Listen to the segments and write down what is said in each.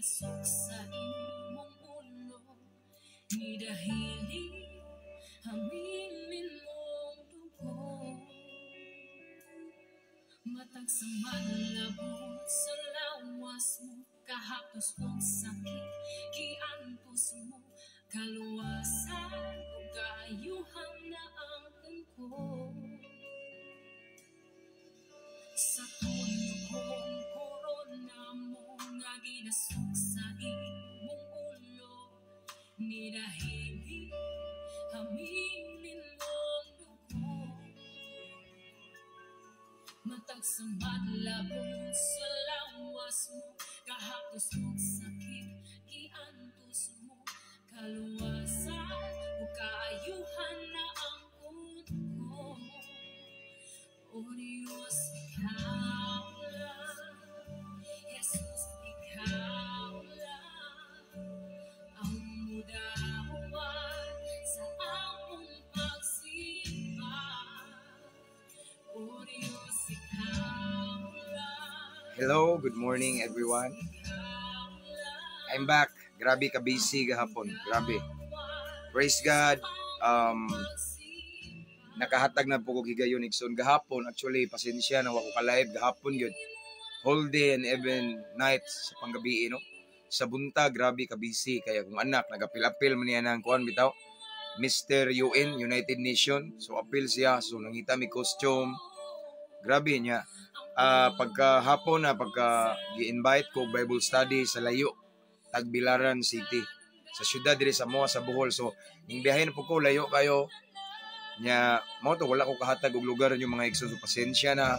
Ginasok sa imong ulo ni dahili haminin mong dugo. Matag sa manlabot sa lawas mo, kahapos og sakit giantos mo, kaluwasan ug kaayuhan na ang tungkol. Sa tunokong korona mo nga ginasok sa imong ulo ni dahili haminin mong dugo. Matag sa madlabon sa lawas mo, kahapos og sakit giantos mo, kaluwasan ug kaayuhan na ang tungkol. O Diyos, ikaw lang. Jesus, ikaw lang ang mudawat sa among pagsimba. O Diyos, ikaw lang. Hello, good morning, everyone. Ikaw lang. I'm back. Grabe ka busy gahapon. Grabe. Praise God. Nakahatag na po ko higayon, igsoon, gahapon. Actually, pasensya na wa ko ka-live gahapon yun. Whole day and even night sa panggabi, no? Sa buntag, grabe ka busy. Kaya kung anak, nagapil-apil man niya ng kuan bitaw. Mr. UN, United Nation. So, apil siya. So, nangita mi costume. Grabe niya. Pagka hapon na, pagka gi-invite ko Bible study sa layo, Tagbilaran City. Sa syudad diri sa Moa sa Bohol. So, ning biyahe na po ko, layo kayo. Nya, mo to wala ko kahatag og lugar yung mga igsoon, so pasensya na.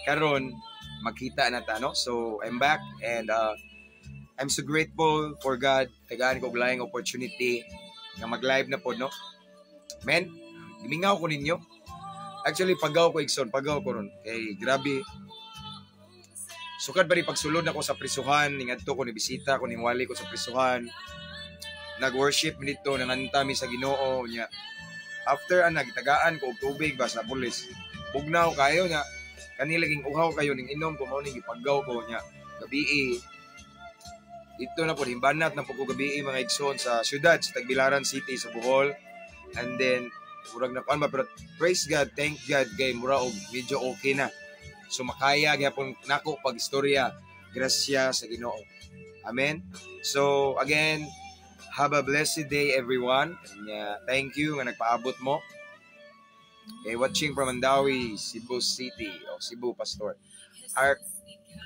Karon makita na ta, no? So, I'm back and I'm so grateful for God. Tagaan ko og laing opportunity nga mag-live na po, no? Men, gimingaw ko ninyo. Actually, pagaw ko, igsoon, pagaw ko ron. Kay grabe. Sukad ba rin pagsulod nako sa prisuhan, ningadto ko ni bisita ko, ning wali ko sa prisuhan. Nag-worship mi dito, nanganta mi sa Ginoo niya. After ana gitagaan ko og tubig ba sa pulis. Bugnaw kayo niya. Kanila ging uhaw kayo ning inom ko, mao ning gipagaw ko niya. Gabii. Ito na po, himbanat na po ko gabii, mga igsoon, sa syudad, sa Tagbilaran City sa Bohol. And then, murag na kuan ba, pero praise God, thank God kay mura og medyo okay na. So makaya gyapon nako pag istorya, grasya sa Ginoo. Amen. So again, have a blessed day, everyone. Nya, thank you nga nagpaabot mo. Okay, watching from Mandaue, Cebu City. O Cebu, Pastor. Ark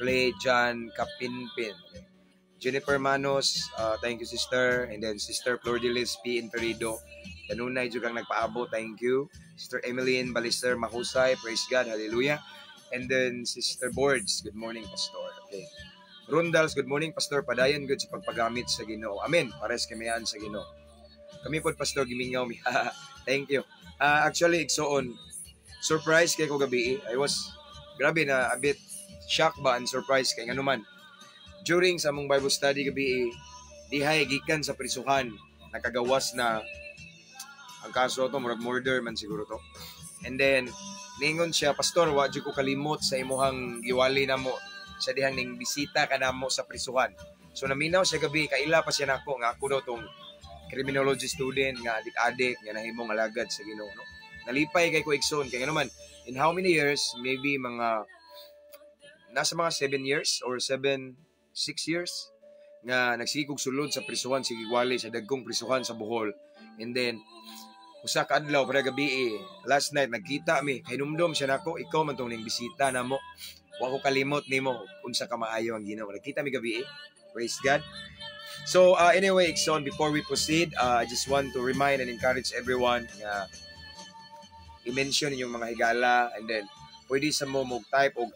Clay John Kapinpin. Okay. Jennifer Manos, thank you, sister. And then Sister Flordelis P. Inferido. Kanunay jud kang nagpaabot, thank you. Sister Emeline Balister Mahusay, praise God, hallelujah. And then Sister Boards, good morning, Pastor. Okay. Rundals, good morning, Pastor. Padayon good sa pagpagamit sa Ginoo. Amen. Pares kamian sa Ginoo. Kami po, Pastor, gimingaw mi. Thank you. Actually, igsoon, surprise kay ko gabi. I was, grabe na, a bit shocked ba and surprised kay ngano man. During sa among Bible study gabi, dihay gikan sa prisuhan, nakagawas na ang kaso to, murag murder man siguro to. And then, ningon siya, "Pastor, wa jud ko kalimot sa imuhang giwali namo sa dihang ning bisita ka namo sa prisuhan." So naminaw siya gabi, kaila pa siya nako nga ako daw tong criminology student nga adik-adik nga nahimong alagad sa Ginoo, no. Nalipay kay ko, igsoon, kay ngano man in how many years, maybe mga nasa mga 7 years or 7 6 years nga nagsige kog sulod sa prisuhan, sige wali sa dagkong prisuhan sa Bohol. And then usa ka adlaw para gabi, last night, nagkita mi, kahinumdom siya nako, "Ikaw man tong ning bisita namo, wa ko kalimot nimo, unsa ka maayo ang Ginoo." Nagkita mi gabi. Praise God. So anyway, igsoon, before we proceed, I just want to remind and encourage everyone nga i-mention inyong mga higala and then pwede sa mo mo type og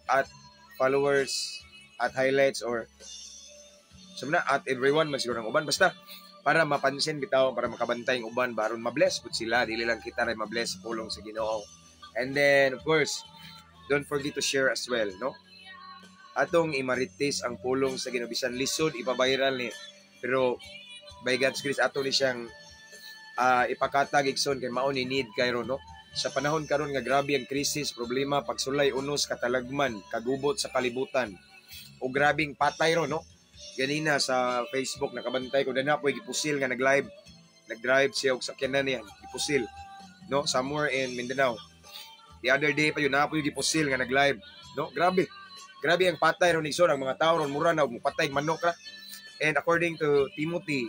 @followers, @highlights or sa na @everyone man siguro ang uban, basta para mapansin bitaw, para makabantay ang uban baron mabless pud sila, dili lang kita ray mabless sa pulong sa Ginoo. And then of course, don't forget to share as well, no? Atong imarites ang pulong sa Ginoo bisan lisod ipa-viral ni, pero by God's grace ato ni siyang ipakatag, igsoon, kay mao ni need karon, no? Sa panahon karon nga grabe ang krisis, problema, pagsulay, unos, katalagman, kagubot sa kalibutan o grabing patay ro, no? Ganina sa Facebook nakabantay ko na po gipusil nga nag-live. Nag-drive siya og sakyanan niya, gipusil. No, somewhere in Mindanao. The other day pa yun na po yung gipusil nga nag-live. No, grabe. Grabe ang patay ron, igsoon, ang mga tao ron mura na og mupatay manok ra. And according to Timothy,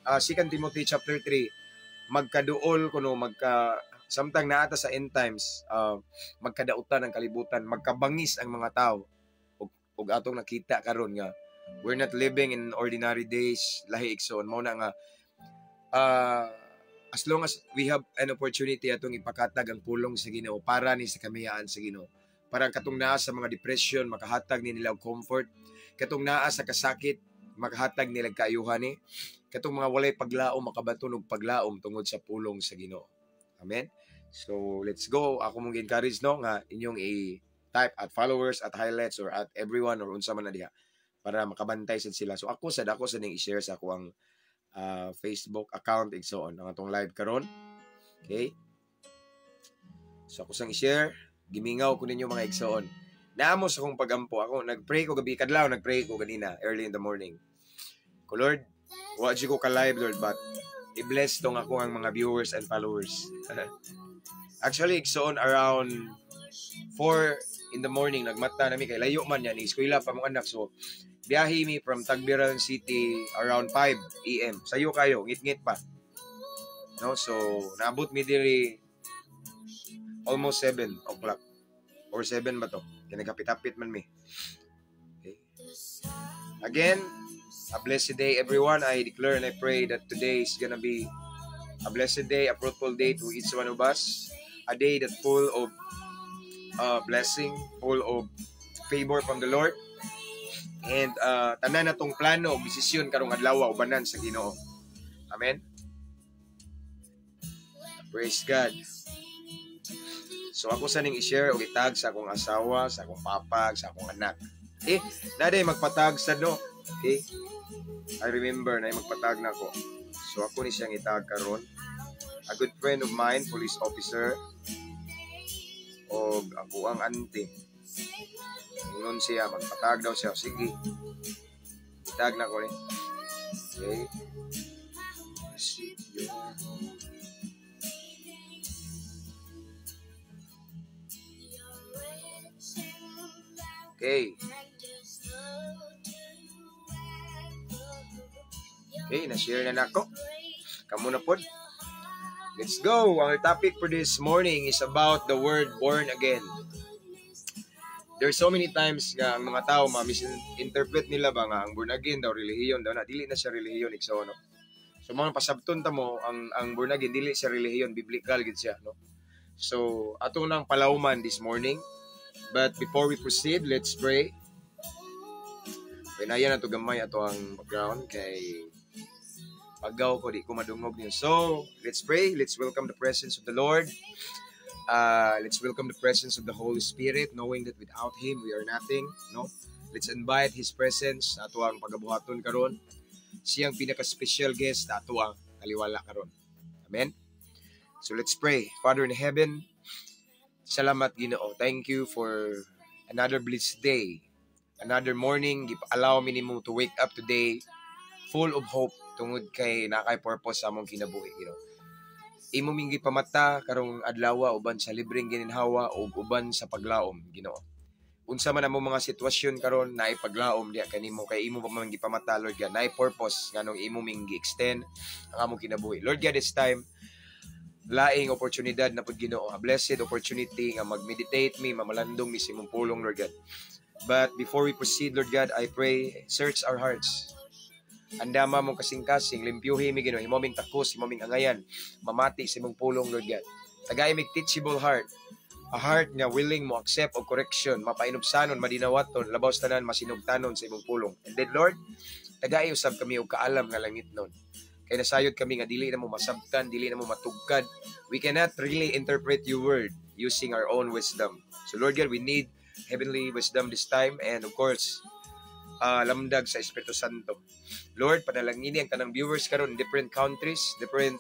2 Timothy chapter 3, magkaduol kuno magka samtang naata sa end times, magkadautan ang kalibutan, magkabangis ang mga tao. Ug atong nakita karon nga we're not living in ordinary days, lahi, igsoon. Mao na nga as long as we have an opportunity, atong ipakatag ang pulong sa Ginoo para ni sa kamayaan sa Ginoo. Para katong naa sa mga depression, makahatag ni nila og comfort. Katong naa sa kasakit, makahatag nila kaayuhan ni. Katong mga walay paglaom, makabaton og paglaom tungod sa pulong sa Ginoo. Amen. So let's go. Ako mong encourage, no, nga inyong i-type at followers, at highlights, or at everyone, or unsa man na diha para makabantay sad sila. So ako sad ning i-share sa ako ang Facebook account, igsoon, ang atong live karon. Okay? So ako sang i-share, gimingaw ko ninyo, mga igsoon. Naamo sa akong pagampo ako, nagpray ko gabi kadlaw, nagpray ko ganina early in the morning. Ko, "Lord, wa ko ka live, Lord, but i-bless tong ako ang mga viewers and followers." Actually, igsoon, around 4 in the morning nagmata nami kay layo man yan, eskwela pa mong anak. So biyahe mi from Tagbilaran City around 5 a.m. Sayo kayo, ngit-ngit pa. No, so naabot mi diri almost 7 o'clock. Or 7 ba to? Kaya nagkapit-apit man mi. Okay. Again, a blessed day, everyone. I declare and I pray that today is gonna be a blessed day, a fruitful day to each one of us. A day that full of blessing, full of favor from the Lord. And tanan na tong plano o desisyon karong adlaw ubanan sa Ginoo. Amen. Praise God. So ako sa ning i-share og itag sa akong asawa, sa akong papa, sa akong anak. Eh, naday magpatag sa, no. Okay? I remember na magpatag na ako. So ako ni siyang itag karon. A good friend of mine, police officer, og ako ang auntie. Ingon siya, magpatag daw siya. Sige. Itag na ko ni. Okay. Worship your holy. Okay. Okay, na-share na nako. Kamo na pod. Let's go. Our topic for this morning is about the word "born again." There's so many times nga ang mga tao ma-misinterpret nila ba nga ang born again daw relihiyon daw na. Dili na siya relihiyon, igsoon, no. So mga pasabton ta mo ang born again dili siya relihiyon, biblical gid siya, no. So ato nang palawman this morning. But before we proceed, let's pray. Pinayan na to gamay ato ang background kay pagaw ko, di ko madungog niyo. So, let's pray. Let's welcome the presence of the Lord. Let's welcome the presence of the Holy Spirit, knowing that without Him, we are nothing. No? Let's invite His presence ato ang pagabuhaton karon. Siyang pinaka-special guest ato ang taliwala karon. Amen? So let's pray. Father in heaven, salamat, Ginoo. Thank you for another blessed day. Another morning, allow me nimo to wake up today full of hope tungod kay naa kay purpose sa among kinabuhi, Ginoo. Imo ming gipamata karong adlaw uban sa libreng gininhawa ug uban sa paglaom, Ginoo. Unsa man among mga sitwasyon karon, naay paglaom diha kanimo kay imo pa man gipamata, Lord God. Naay purpose nganong imo ming gi-extend ang among kinabuhi. Lord God, this time laing oportunidad na pud, Ginoo, a blessed opportunity nga mag-meditate mi, mamalandong mi sa imong pulong, Lord God. But before we proceed, Lord God, I pray, search our hearts. Andama mong kasing-kasing, limpyuhi mi, Ginoo, himo ming takos, himo ming angayan, mamati sa imong pulong, Lord God. Tagay mig teachable heart, a heart nga willing mo accept og correction, mapainubsanon, madinawaton, labaw sa tanan masinugtanon sa imong pulong. And then, Lord, tagay usab kami og kaalam nga langit nun. Kay nasayod kami nga dili na mo masabtan, dili na mo matugkad. We cannot really interpret your word using our own wisdom. So Lord God, we need heavenly wisdom this time and of course, lamdag sa Espiritu Santo. Lord, panalangini ang tanang viewers karon in different countries, different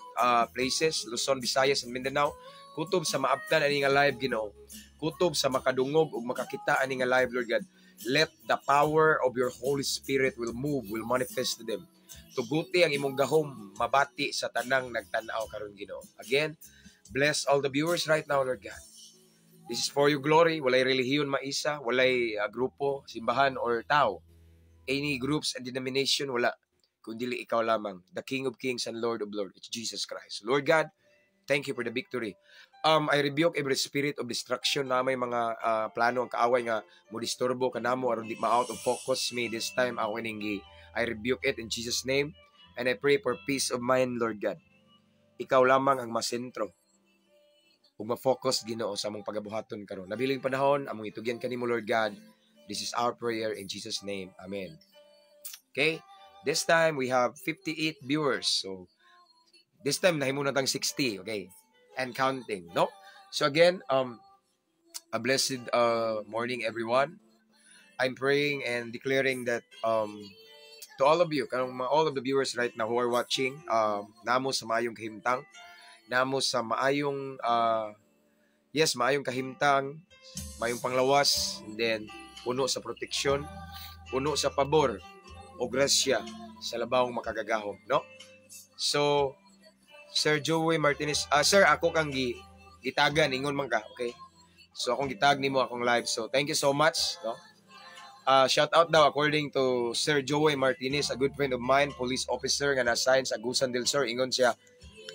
places, Luzon, Visayas, and Mindanao. Kutob sa maabtan ani nga live, Ginoo. Kutob sa makadungog ug makakita ani nga live, Lord God. Let the power of your Holy Spirit will move, will manifest to them. Tuguti ang imong gahom mabati sa tanang nagtan-aw karon, Ginoo. Again, bless all the viewers right now, Lord God. This is for your glory. Walay relihiyon maisa, walay grupo, simbahan or tao. Any groups and denomination, wala. Kundi ikaw lamang, the King of Kings and Lord of Lords. It's Jesus Christ. Lord God, thank you for the victory. I rebuke every spirit of destruction na may mga plano ang kaaway nga mo disturbo kanamo aron di ma-out of focus me this time. Ako ining I rebuke it in Jesus' name and I pray for peace of mind, Lord God. Ikaw lamang ang masentro ug ma-focus, Ginoo, sa among pagabuhaton karon. Nabiling panahon among itugyan kanimo, Lord God. This is our prayer in Jesus' name. Amen. Okay? This time we have 58 viewers. So this time nahimo na tang 60, okay? And counting, no? So again, a blessed morning, everyone. I'm praying and declaring that to all of you, kanang all of the viewers right now who are watching, namo sa maayong kahimtang, namo sa maayong yes, maayong kahimtang, maayong panglawas, and then puno sa proteksyon, puno sa pabor o grasya sa labawong makagagahom, no? So, Sir Joey Martinez, sir, ako kang gitagan, ingon man ka, okay? So, akong gitag nimo akong live. So, thank you so much, no? Shout out daw according to Sir Joey Martinez, a good friend of mine, police officer nga na-assign sa Agusan del Sur. Ingon siya,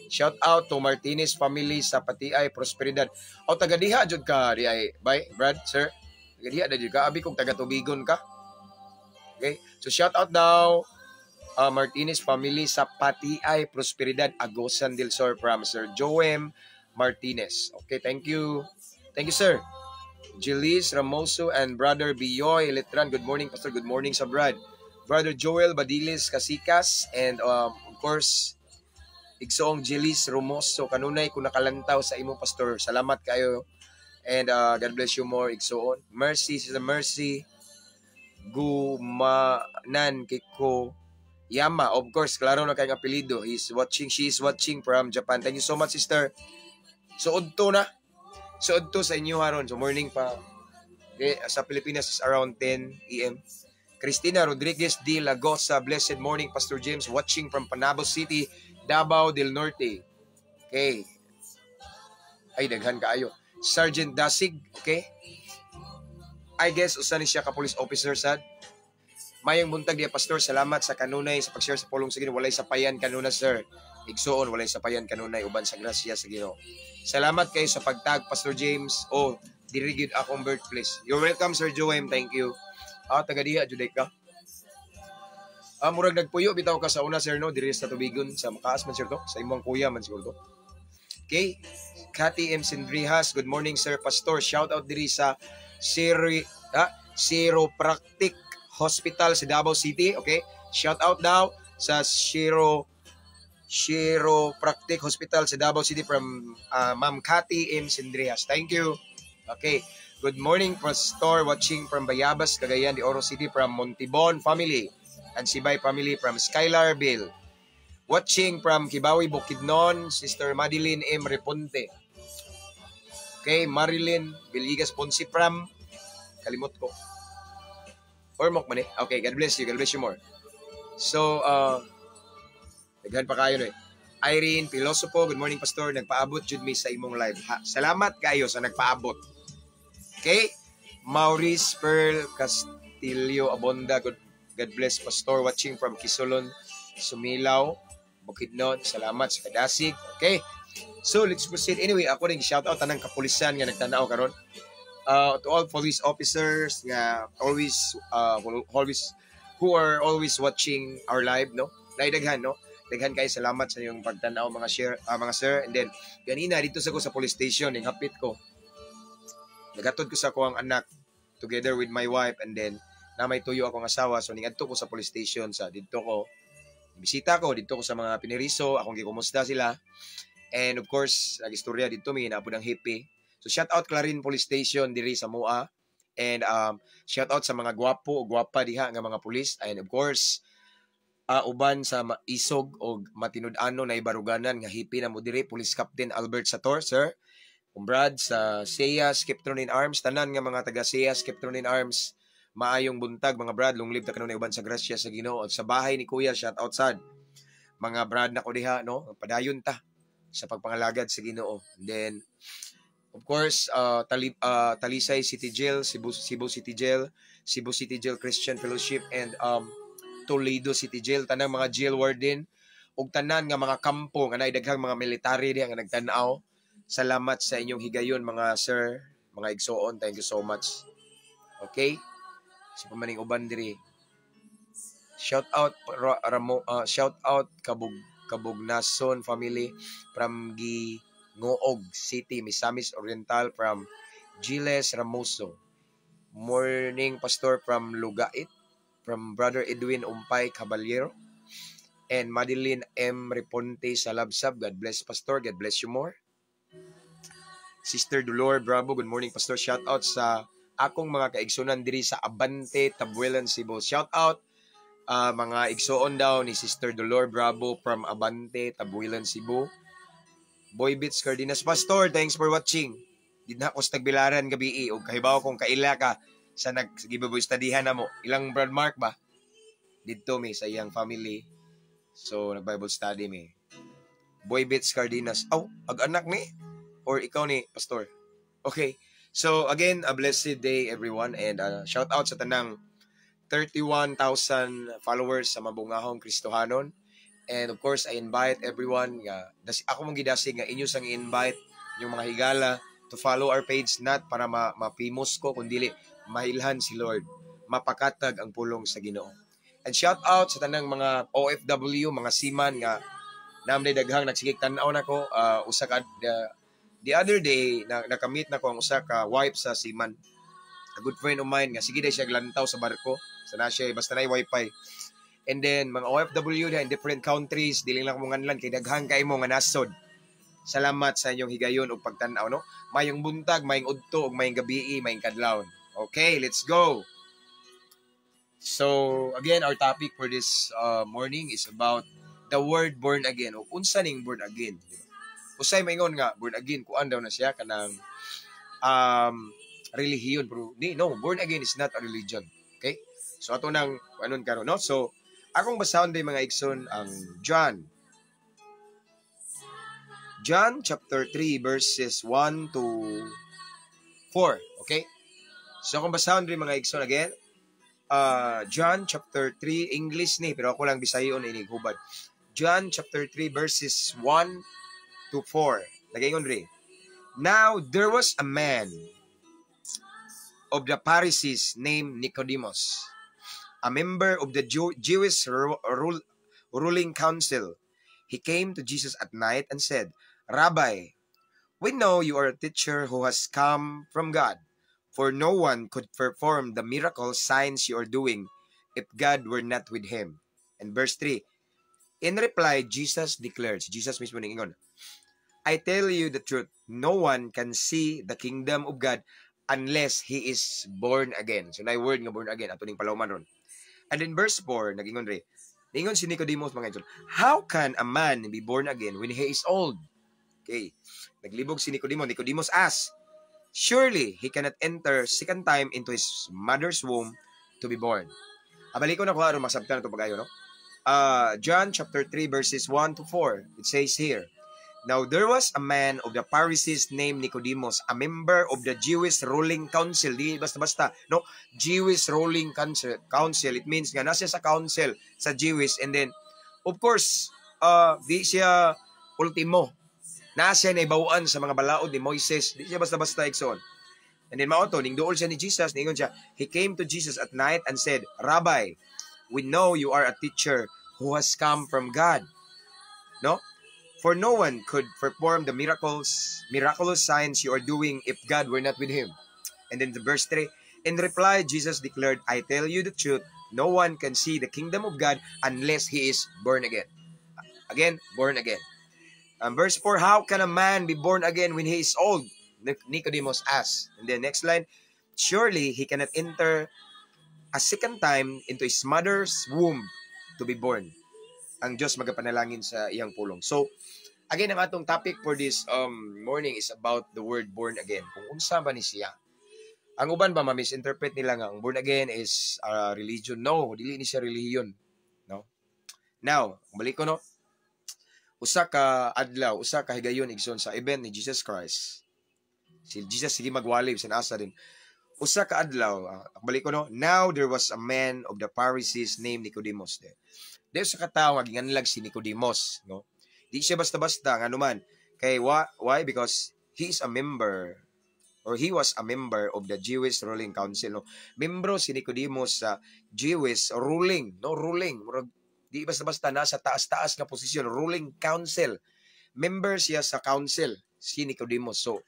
shout out to Martinez family sa Patiay, Prosperidad. O taga diha jud ka di ay, bay, Brad, sir. Taga diha jud ka, abi kung taga Tubigon ka. Okay? So shout out daw Martinez family sa Patiay, Prosperidad, Agusan del Sur from Sir Joem Martinez. Okay, thank you. Thank you, sir. Jilis Ramoso and Brother Biyoy Letran. Good morning, Pastor. Good morning sa Brad. Brother Joel Badilis Kasikas and of course, Igsoong Jilis Romoso. Kanunay ko nakalantaw sa imo, Pastor. Salamat kayo. And God bless you more, Igsoon. Mercy, Sister Mercy. Gumanan Kiko Yama. Of course, klaro na kayong apelido. He's watching, she is watching from Japan. Thank you so much, sister. So, udto na. So, udto sa inyo haron. So, morning pa. Okay, sa Pilipinas is around 10 a.m. Christina Rodriguez de Lagosa, blessed morning, Pastor James, watching from Panabo City, Davao del Norte. Okay. Ay, daghan kaayo. Sergeant Dasig, okay? I guess usa ni siya ka police officer sad. Mayong buntag diya, Pastor, salamat sa kanunay sa pag-share sa pulong sa Ginoo. Walay sapayan kanuna, sir. Igsuon, walay sapayan kanunay uban sa grasya sa Ginoo. Salamat kayo sa pagtag, Pastor James. Oh, diri gyud akong birthplace. You're welcome, Sir Joem. Thank you. Ah, taga diha jud ka. Ah, murag nagpuyo bitaw ka sa una, sir, no, diri sa Tubigon, sa Makaas man sir to, sa imong kuya man siguro to. Okay? Cathy M. Sindrihas, good morning, sir Pastor. Shout out diri sa Siri, Chiropractic Hospital sa Davao City, okay? Shout out daw sa Chiropractic Hospital sa Davao City from Ma'am Cathy M. Sindrihas. Thank you. Okay. Good morning, Pastor. Watching from Bayabas, Cagayan de Oro City from Montibon family and Sibay family from Skylar Bill. Watching from Kibawi, Bukidnon, Sister Madeline M. Reponte. Okay, Marilyn Villegas Ponce from, kalimot ko. Ormoc man eh. Okay, God bless you. God bless you more. So, daghan pa kayo no eh. Irene Pilosopo, good morning, Pastor. Nagpaabot jud mi sa imong live. Ha, salamat kayo sa nagpaabot. Okay? Maurice Pearl Castillo Abonda, good God bless, Pastor, watching from Kisulon, Sumilaw, Bukidnon. Salamat sa kadasig. Okay? So, let's proceed. Anyway, ako rin shout out tanang kapulisan nga nagtanaw karon. To all police officers nga always who are always watching our live, no? Dahil daghan, no? Daghan kayo, salamat sa inyong pagtanaw, mga share mga sir. And then ganina dito sa ko sa police station ning hapit ko. Nagatod ko sa akong anak together with my wife and then na may tuyo akong asawa, so ningadto ko sa police station sa didto ko. Bisita ko didto ko sa mga piniriso, akong gikumusta sila. And of course, nagistorya didto mi naapod ang hippie. So shout out Clarin Police Station diri sa Mua. And shout out sa mga gwapo o gwapa diha nga mga pulis and of course uban sa isog og matinud-ano na ibaruganan nga hippie na mo diri, Police Captain Albert Sator, sir. Brad sa SEA Skiptron in Arms, tanan nga mga taga SEA Skiptron in Arms, Maayong buntag, mga brad, long live ta kanunay uban sa grasya sa Ginoo. At sa bahay ni Kuya, shout out sad. Mga brad na ko diha, no? Padayon ta sa pagpangalagad sa Ginoo. And then of course, Talisay City Jail, Cebu, Cebu City Jail, Cebu City Jail Christian Fellowship, and Toledo City Jail, tanang mga jail warden, ug tanan nga mga kampo nga naay daghang mga military diha nga nagtan-aw. Salamat sa inyong higayon, mga sir, mga igsoon. Thank you so much. Okay? Sa pamaning uban diri. Shout out Ramo, shout out Kabugnason family from Gingoog City, Misamis Oriental, from Giles Ramoso. Morning, Pastor, from Lugait, from Brother Edwin Umpay Caballero and Madeline M. Reponte Salabsab. God bless, Pastor. God bless you more. Sister Dolor Bravo, good morning, Pastor. Shout out sa akong mga kaigsunan diri sa Abante, Tabuelan, Cebu. Shout out mga igsoon daw ni Sister Dolor Bravo from Abante, Tabuelan, Cebu. Boy Bits Cardenas, Pastor, thanks for watching. Di na ako sa Tagbilaran gabi og kahibaw kong kaila ka sa nag gibaboy studyhan na mo. Ilang Brad Mark ba? Didto mi sa iyang family. So nag Bible study mi. Boy Bits Cardenas. Oh, ag anak ni or ikaw ni Pastor. Okay. So again, a blessed day, everyone, and shout out sa tanang 31,000 followers sa Mabungahong Kristohanon. And of course, I invite everyone nga ako mong gidasig nga inyo sang invite yung mga higala to follow our page, not para ma-famous ko, kundi mailhan si Lord, mapakatag ang pulong sa Ginoo. And shout out sa tanang mga OFW, mga seaman nga namday daghang nagsigig tan-aw nako. Usa ka the other day na nakamit nako ang usa ka wife sa seaman. A good friend of mine nga sige day siya lantaw sa barko. Sa na siya basta na wifi. And then mga OFW na in different countries, dili lang mo nganlan kay daghan kay mo nga nasod. Salamat sa inyong higayon ug pagtan-aw, no. Mayong buntag, mayong udto ug mayong gabii, mayong kadlawon. Okay, let's go. So, again, our topic for this morning is about the word "born again" o unsa ning born again. Di ba? Usay maingon nga born again kuan daw na siya kanang relihiyon, pero di, no, born again is not a religion. Okay? So ato nang anon karon, no? So akong basahon day, mga igsoon, ang John chapter 3 verses 1 to 4, okay? So akong basahon diri, mga igsoon, again, John chapter 3, English ni pero ako lang Bisayon inig hubad. John chapter 3 verses 1 to 4. Nagaingon diri. Now there was a man of the Pharisees named Nicodemus, a member of the Jewish ruling council. He came to Jesus at night and said, "Rabbi, we know you are a teacher who has come from God, for no one could perform the miracle signs you are doing if God were not with him." And verse 3, in reply, Jesus declared, si Jesus mismo ning ingon, "I tell you the truth, no one can see the kingdom of God unless he is born again." So, na word nga born again, ato ning palawman ron. And in verse 4, nagingon re, ningon si Nicodemus, mga igsoon, "How can a man be born again when he is old?" Okay. Naglibog si Nicodemus. Nicodemus asked, "Surely he cannot enter second time into his mother's womb to be born." Abalik ko na ko aron masabtan na ito pag-ayo, no? John chapter 3 verses 1 to 4. It says here, "Now there was a man of the Pharisees named Nicodemus, a member of the Jewish ruling council." Di basta-basta, no? Jewish ruling council. Council. It means nga nasa sa council sa Jewish, and then of course, di siya ultimo. Nasa na ibawaan sa mga balaod ni Moises. Di siya basta-basta, igsoon. And then mao to, ning duol siya ni Jesus, ningon siya, he came to Jesus at night and said, "Rabbi, we know you are a teacher who has come from God. No? For no one could perform the miraculous signs you are doing if God were not with him." And then the verse 3, in reply, Jesus declared, "I tell you the truth, no one can see the kingdom of God unless he is born again." Again, born again. Verse 4, "How can a man be born again when he is old?" Nicodemus asked. And then next line, "Surely he cannot enter a second time into his mother's womb to be born." Ang Diyos magapanalangin sa iyang pulong. So, again, ang atong topic for this morning is about the word "born again." Kung unsa ba ni siya. Ang uban ba, ma-misinterpret nila nga ang born again is a religion. No, dili ni siya religion, no? Now, balik ko, no. Usa ka adlaw, usa ka higayon, igsoon, sa event ni Jesus Christ. Si Jesus sige magwali bisan asa din. Usa ka adlaw, balik ko, no. Now there was a man of the Pharisees named Nicodemus there. There sa katawo nga ginganlag si Nicodemus, no? Di siya basta-basta, ngano man? Kay why? Because he is a member or he was a member of the Jewish ruling council, no? Membro si Nicodemus sa Jewish ruling, no, ruling. Murag di basta-basta, nasa taas-taas nga posisyon, ruling council. Member siya sa council si Nicodemus. So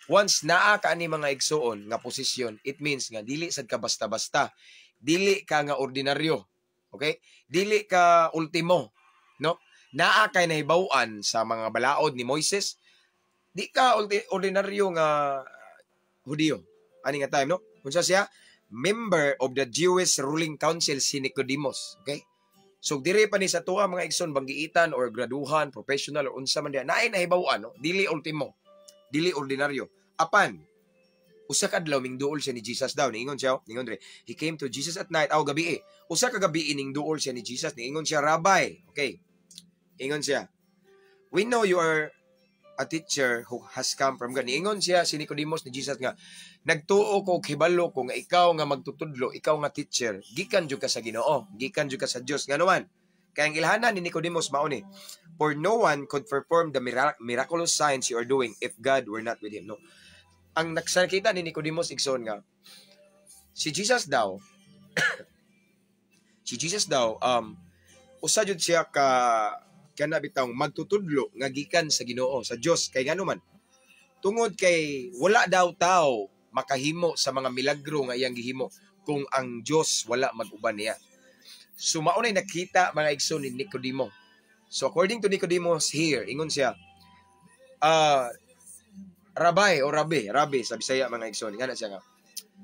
once naa ka ani, mga igsuon, nga posisyon, it means nga dili sad ka basta-basta. Dili ka nga ordinaryo. Okay? Dili ka ultimo, no? Naa kay nahibaw-an sa mga balaod ni Moises. Di ka ordinaryo nga Hudiyo ani nga time, no? Unsa siya? Member of the Jewish ruling council si Nicodemus. Okay? So dire pa ni sa tuwa, mga igsoon, banggiitan or graduhan, professional or unsa man diha, naay nahibaw-an, no? Dili ultimo. Dili ordinaryo. Apan usa ka adlaw mingduol siya ni Jesus daw, niingon siya, niingon dire. He came to Jesus at night, aw gabi eh. Usa ka gabi ning duol siya ni Jesus, niingon siya, "Rabbi." Okay. Ingon siya, "We know you are a teacher who has come from God." Niingon siya si Nicodemus ni Jesus nga nagtuo ko, hibalo ko nga ikaw nga magtutudlo, ikaw nga teacher, gikan jud ka sa Ginoo, gikan jud ka sa Dios. Ngano man? Kay ang ilhanan ni Nicodemus mao ni, "For no one could perform the miraculous signs you are doing if God were not with him." No. Ang nagsakita ni Nicodemus, igsoon, nga si Jesus daw usa jud siya ka kana bitawng magtutudlo nga gikan sa Ginoo, sa Dios. Kay ngano man? Tungod kay wala daw tao makahimo sa mga milagro nga iyang gihimo kung ang Dios wala mag-uban niya. So mao nay nakita, mga igsoon, ni Nicodemo. So according to Nicodemus here, ingon siya, "Rabbi" o "Rabbi", "Rabbi" sa Bisaya, mga igsoon, ngana siya nga,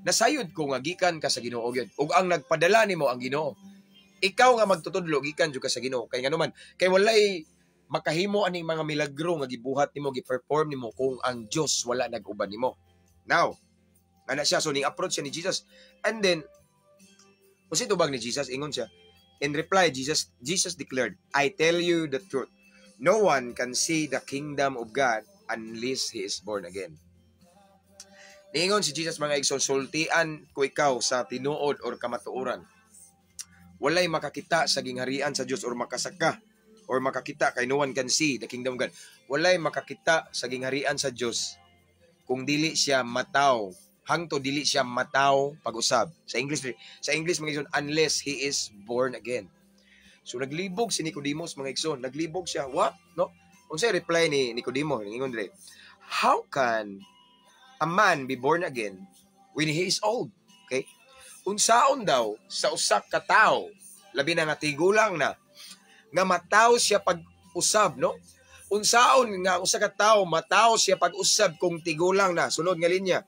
"Nasayod ko nga gikan ka sa Ginoo gyud ug ang nagpadala nimo ang Ginoo. Ikaw nga magtutudlo, gikan jud ka sa Ginoo." Kay ngano man? Kay walay makahimo aning mga milagro nga gibuhat nimo, gi-perform nimo kung ang Dios wala nag-uban nimo. Now, ana siya, so ning approach siya ni Jesus. And then unsay tubag ni Jesus? Ingon siya. In reply, Jesus declared, "I tell you the truth. No one can see the kingdom of God unless he is born again." Niingon si Jesus, mga igsoon, "Sultian ko ikaw sa tinuod or kamatuoran. Walay makakita sa gingharian sa Dios or makasaka or makakita, kay no one can see the kingdom of God. Walay makakita sa gingharian sa Dios kung dili siya mataw hangto dili siya mataw pag-usab." Sa English, mga igsoon, "unless he is born again." So naglibog si Nicodemus, mga igsoon, naglibog siya. What? No? Unsay reply ni Nicodemo? Ningon dire, "How can a man be born again when he is old?" Okay? Unsaon daw sa usa ka tawo, labi na nga tigulang na, nga mataw siya pag-usab, no? Unsaon nga usa ka tawo mataw siya pag-usab kung tigulang na? Sunod nga linya.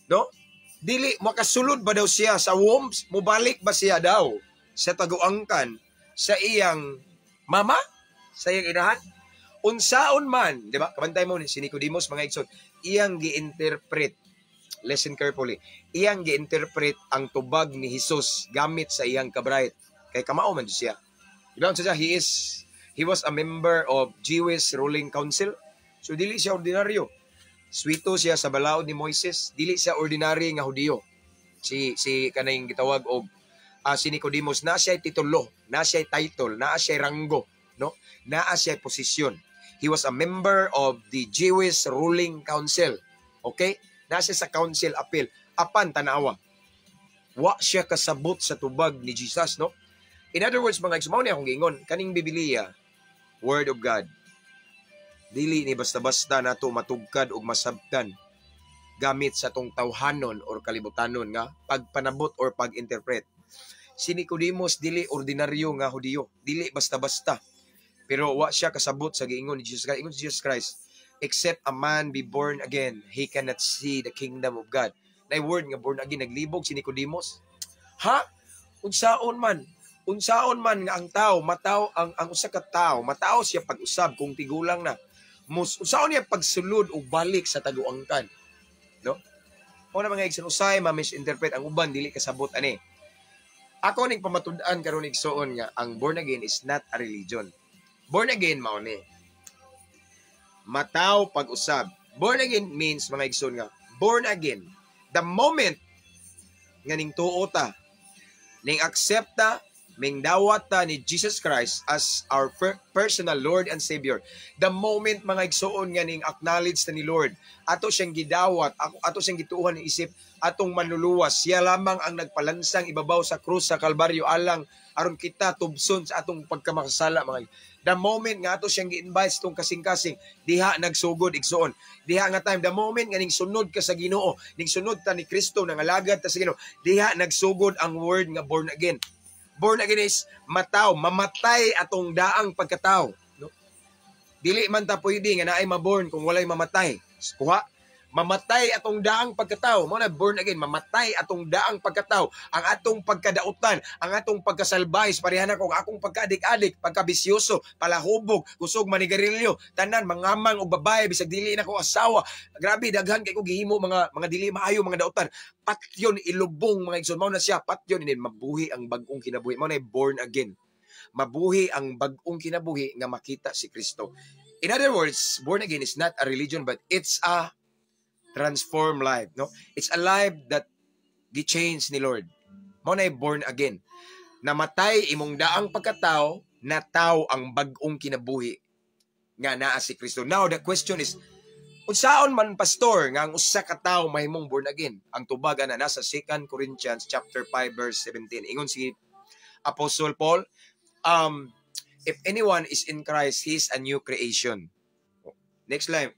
No? Dili makasulod ba daw siya sa womb? Mubalik ba siya daw sa taguangkan sa iyang mama, sa iyang inahan? Unsaon man, di ba? Kabantay mo ni si Nicodemus, mga igsoon, iyang gi-interpret. Listen carefully. Iyang gi-interpret ang tubag ni Jesus gamit sa iyang kabright. Kay kamao man siya. Di ba? Unsa siya? He was a member of Jewish ruling council. So dili siya ordinaryo. Swito siya sa balaod ni Moises. Dili siya ordinary nga Hudiyo. Si kanang gitawag og si Nicodemus, na siya titulo, na siya title, na siya ranggo, no? Naa siya posisyon. He was a member of the Jewish ruling council. Okay? Naa siya sa council appeal. Apan tanawa, wa siya kasabot sa tubag ni Jesus, no? In other words, mga igsoon, ni akong giingon, kaning Biblia, Word of God, dili ni basta-basta nato matugkad og masabtan gamit sa tong tawhanon or kalibutanon nga pagpanabot or pag-interpret. Si Nicodemus dili ordinaryo nga Hudiyo, dili basta-basta. Pero wa siya kasabot sa giingon ni Jesus Christ. Ingon si Jesus Christ, "Except a man be born again, he cannot see the kingdom of God." Na word nga born again, naglibog si Nicodemus. Ha? Unsaon man? Unsaon man nga ang tao, mataw ang usa ka tao, mataw siya pag-usab kung tigulang na? Mus unsaon niya pagsulod o balik sa taguangkan? No? Mao na, mga igsoon, usay ma-misinterpret ang uban, dili kasabot ani. Ako ning pamatud-an karon, igsoon, nga ang born again is not a religion. Born again mao ni mataw pag-usab. Born again means, mga igsoon, nga born again the moment nga ning tuo ta, ning accepta, ming dawat ta ni Jesus Christ as our personal Lord and Savior. The moment, mga igsoon, nga ning acknowledge ta ni Lord, ato siyang gidawat, ako ato siyang gituohan ng isip atong manluluwas. Siya lamang ang nagpalansang ibabaw sa krus sa Kalbaryo alang aron kita tubson sa atong pagkamakasala, mga. The moment nga ato siyang gi-invite tong kasing-kasing, diha nagsugod, igsoon. Diha nga time, the moment nga ning sunod ka sa Ginoo, ning sunod ta ni Kristo, nangalagad ta sa Ginoo, diha nagsugod ang word nga born again. Born again is mataw, mamatay atong daang pagkatao, no? Dili man ta pwede nga naay maborn kung walay mamatay. Kuha, mamatay atong daang pagkatao. Mao na born again, mamatay atong daang pagkatao. Ang atong pagkadautan, ang atong pagkasalbahis, pareha na kung akong pagkaadik-adik, pagkabisyoso, palahubog, kusog manigarilyo, tanan mangamang og babae bisag dili na ko asawa. Grabe, daghan kay ko gihimo mga dili maayo, mga dautan. Patyon, ilubong, mga igsoon. Mao na siya, patyon ini mabuhi ang bag-ong kinabuhi. Mao na born again. Mabuhi ang bag-ong kinabuhi nga makita si Kristo. In other words, born again is not a religion but it's a transform life, no? It's a life that gi-change ni Lord. Mao na born again. Namatay imong daang pagkatao, nataw ang bag-ong kinabuhi nga naa si Kristo. Now the question is, unsaon man, pastor, nga ang usa ka tawo mahimong born again? Ang tubag ana nasa 2 Corinthians chapter 5 verse 17. Ingon si Apostle Paul, "If anyone is in Christ, he is a new creation." Next line.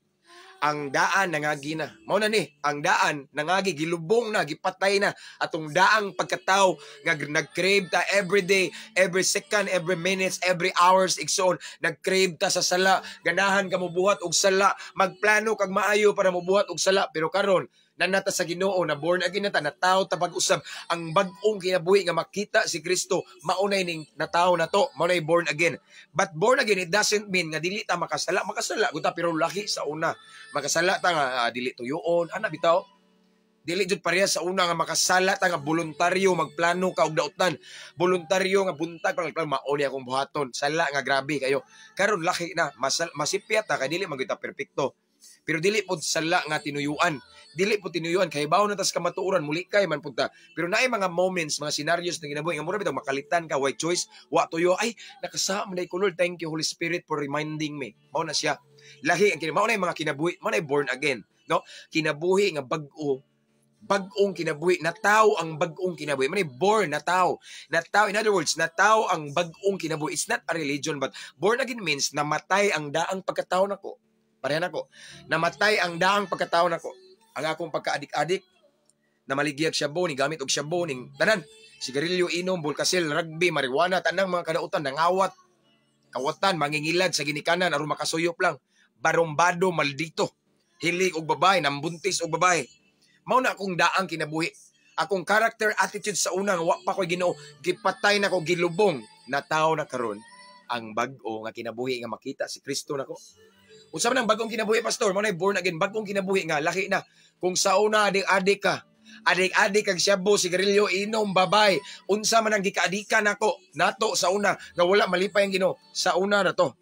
Ang daan nangagi na. Mao na ni, ang daan nangagi, gilubong na, gipatay na atong daang pagkatao nga nag-crave ta every day, every second, every minutes, every hours, igsoon, nag-crave ta sa sala, ganahan ka mobuhat og sala, magplano kag maayo para mobuhat og sala, pero karon nanata sa Ginoo, na born again na ta, nataw ta pag-usab ang bag-ong kinabuhi nga makita si Kristo, maunay ning nataw na to, maunay born again. But born again, it doesn't mean nga dili ta makasala. Makasala gud ta, pero lahi sa una. Makasala ta nga dili tuyoon ana bitaw, dili jud pareha sa una nga makasala ta nga voluntaryo, magplano ka og dautan, voluntaryo nga buntag pa nagplano, mao ni akong buhaton, sala nga grabe kayo. Karon lahi na, masipyat ta kay dili man gyud ta perpekto, pero dili pod sala nga tinuyuan, dili po tinuyuan kay bawo na tas kamatuoran, muli kay man punta. Pero naay mga moments, mga scenarios na ginabuhi nga mura bitaw makalitan ka, way choice, wa tuyo, ay, nakasama man ko, Lord, thank you, Holy Spirit, for reminding me. Mao na siya, lahi ang kinabuhi. Mao na yung mga kinabuhi, mao na born again, no? Kinabuhi nga bag-o, bag-ong kinabuhi, nataw ang bag-ong kinabuhi. Mao born, nataw. Nataw, in other words, nataw ang bag-ong kinabuhi. It's not a religion, but born again means namatay ang daang pagkatao nako. Pareha nako. Namatay ang daang pagkatao nako. Ang akong pagkaadik-adik, na maligyag shabu, ni gamit og shabu, ning tanan, sigarilyo, inom, bulkasil, rugby, marijuana, tanang mga kadautan, nangawat, kawatan, mangingilad sa ginikanan, aron makasuyop lang. Barumbado, maldito. Hilig og babae, nambuntis og babae. Mao na akong daang kinabuhi. Akong character, attitude sa una nga wa pa ko'y Ginoo, gipatay na ko, gilubong, nataw na karon ang bag-o nga kinabuhi nga makita si Kristo nako. Unsa man ang bag-ong kinabuhi, pastor? Mao na born again, bag-ong kinabuhi nga lahi na. Kung sa una adik-adik ka, adik-adik kag shabu, sigarilyo, inom, babay, unsa man ang gikaadikan nako, nato sa una nga wala malipay ang Ginoo, sa una na to.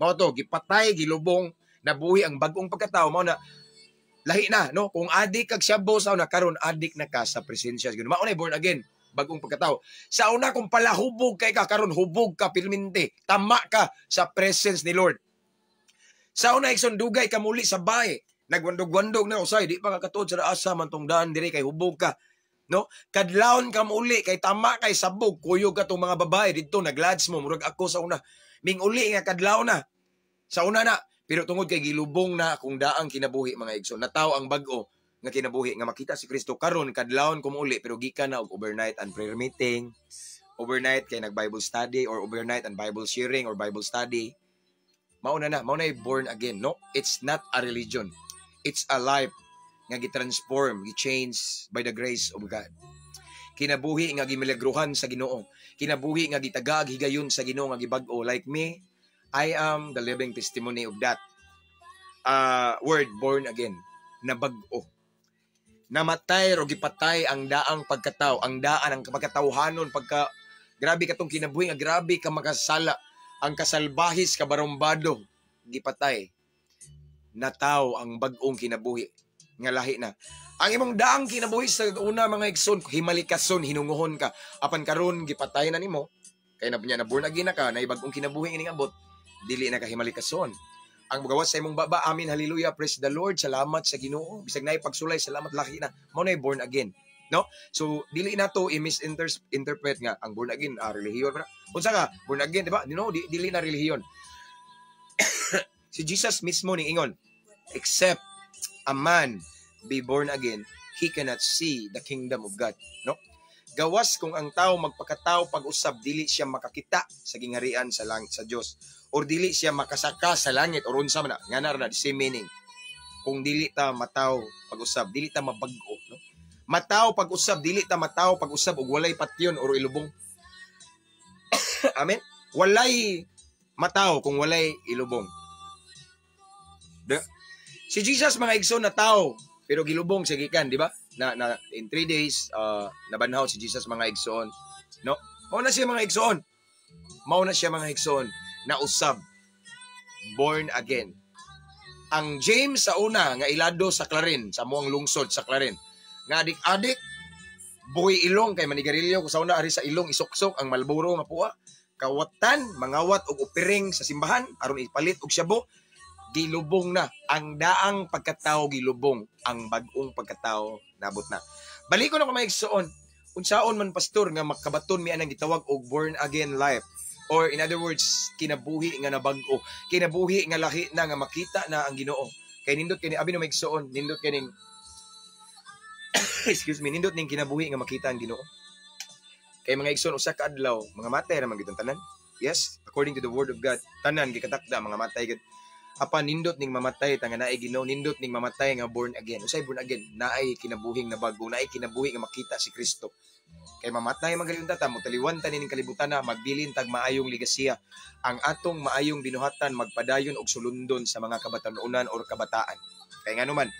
Mao to, gipatay, gilubong, nabuhi ang bag-ong pagkatao, mao na lahi na, no? Kung adik kag shabu sa una, karon adik na ka sa presensya sa Ginoo. Mao na born again, bagong pagkatao. Sa una kung palahubog kay ka, karon hubog ka pirmente, tama ka sa presence ni Lord. Sa una, igsoon, dugay ka muli sa bahay. Nagwandog-wandog na usay, di pa ka katuod sa asa man tong daan diri kay hubog ka. No? Kadlawon ka muli kay tama kay sabog, kuyog ka tong mga babae didto naglads mo murag ako sa una. Ming uli nga kadlaw na. Sa una na, pero tungod kay gilubong na akong daang kinabuhi, mga igsoon, nataw ang bag-o nga kinabuhi nga makita si Kristo, karon kadlawon ko uli pero gikan na og overnight and prayer meeting, overnight kay nag Bible study or overnight and Bible sharing or Bible study. Mao na, mao na born again, no? It's not a religion. It's a life nga gi-transform, gi-change by the grace of God. Kinabuhi nga gimilagruhan sa Ginoo. Kinabuhi nga gitagag higayon sa Ginoo nga gibag-o. Like me, I am the living testimony of that word born again, na bag-o. Namatay o gipatay ang daang pagkatao, ang daan ang pagkatawhanon, pagka grabe katong kinabuhi nga grabe ka makasala, ang kasalbahis kabarumbado gipatay. Nataw ang bag-ong kinabuhi nga lahi na. Ang imong daang kinabuhi sa una, mga igsoon, himalikason, hinunguhon ka. Apan karon gipatay na nimo kay na na born again na ka, na bag-ong kinabuhi ining abot, dili na ka himalikason. Ang magawas sa imong baba, "Amen, hallelujah, praise the Lord, salamat sa Ginoo." Bisag naay pagsulay, salamat, laki na. Mao na born again. No? So dili na to i-misinterpret nga ang born again relihiyon ba? Unsa ka? Born again, di ba? No, dili na relihiyon. Si Jesus mismo ning ingon, "Except a man be born again, he cannot see the kingdom of God." No? Gawas kung ang tao magpakatao pag-usab, dili siya makakita sa gingharian sa langit, sa Dios, or dili siya makasaka sa langit or unsa man na nga na the same meaning. Kung dili ta mataw pag-usab, dili ta mabag-o, no? Mataw pag-usab, dili ta mataw pag-usab og walay patyon or ilubong. Amen. Walay mataw kung walay ilubong. Si Jesus, mga igsoon, na tao pero gilubong sa gikan, di ba? Na in 3 days nabanhaw si Jesus, mga igsoon, no? Mao na siya, mga igsoon. Mao na siya, mga igsoon, na usab born again. Ang James sa una nga ilado sa Clarin, sa amoang lungsod sa Clarin, nga adik-adik, buhi ilong kay manigarilyo ko sa una, ari sa ilong isuksok ang Marlboro nga puwa, kawatan, mangawat og offering sa simbahan aron ipalit og shabu, gilubong na ang daang pagkatao, gilubong. Ang bag-ong pagkatao nabot na. Baliko na ko, mga igsoon. Unsaon man, pastor, nga makabaton mi anang gitawag og born again life, or in other words, kinabuhi nga nabag-o, kinabuhi nga lahi na, nga makita na ang Ginoo? Kay nindot kini abi no, mga igsoon, nindot kining, excuse me, nindot ning kinabuhi nga makita ang Ginoo. Kay mga igsoon, usa ka adlaw mga matay ra man gyud tanan. Yes, according to the word of God, tanan gikatakda mga matay gid. Apan nindot ning mamatay ta nga naay Ginoo, nindot ning mamatay nga born again. Unsay born again? Naay kinabuhing nabago, naay kinabuhi nga makita si Kristo. Kay mamatay man gali ta, motaliwan ta nining kalibutan na magbilin tag maayong ligasiya. Ang atong maayong binuhatan magpadayon og sulundon sa mga kabatanunan or kabataan. Kay ngano man,